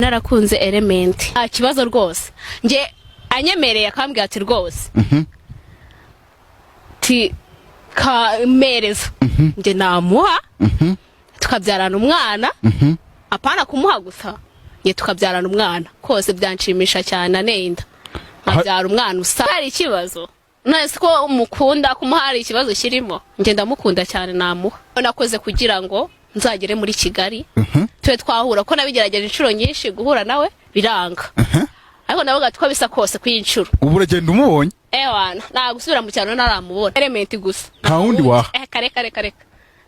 Narakunze Element, nta kibazo rwose. Njye anyemereye akambwira ati rwose ti kamereza, njye namuha tukabyarana umwana. Apana kumuha gusa, njye tukabyarana umwana kose byanshimisha cyane. Anenda nkabyara umwana usa, hari ikibazo? None se ko mukunda, kumuha hari ikibazo kirimo? Njye ndamukunda cyane, namuha. Nakoze kugira ngo nzagere muri Kigali tube twahura, ko nabigerageje inshuro nyinshi guhura nawe biranga, ariko navuga ko bisa kose ku inshuro. Ubu uragenda umubonye? Ewana, nta gusubira mu cyaro ntaramubona. Element gusa. Nta wundi waha? Eh, kare kare kare,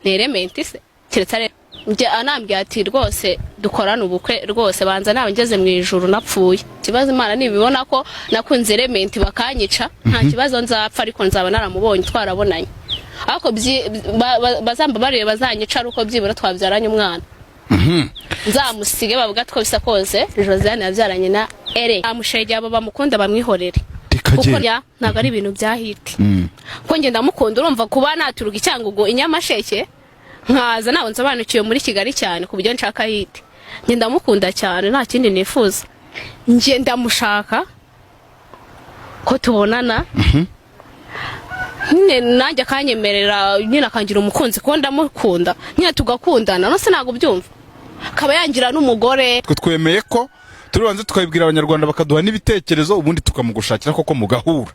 ni Element se? Keretse ari njye anambwiye ati rwose dukorane ubukwe rwose, banza nawe ngeze mu ijuru napfuye. Ikibazo, Imana nibibona ko nakunze Element bakanyica, nta kibazo, nzapfa ariko nzaba naramubonye, twarabonanye. Ariko bazamba barebe bazanyica ari uko byibura twabyaranye umwana, nzamusige bavuga ko bisa kose Josiane yabyaranye na Ere. Amushege abo bamukunda bamwihorere, kuko rikagenda ya ntabwo ari ibintu bya hit, ko njye ndamukunda. Urumva kuba naturuka i Cyangugu, i Nyamasheke, nkaza, ntabwo nsobanukiwe muri Kigali cyane ku buryo nshaka hit. Njye ndamukunda cyane, nta kindi nifuza. Njye ndamushaka ko tubonana nyine, nanjye akanyemerera nyine, akangira umukunzi, kuko ndamukunda nyine, tugakundana. None se ntabwo ubyumva? Akaba yangira n'umugore. Twe twemeye ko turibanze tukabibwira Abanyarwanda, bakaduha n'ibitekerezo, ubundi tukamugushakira koko mugahura.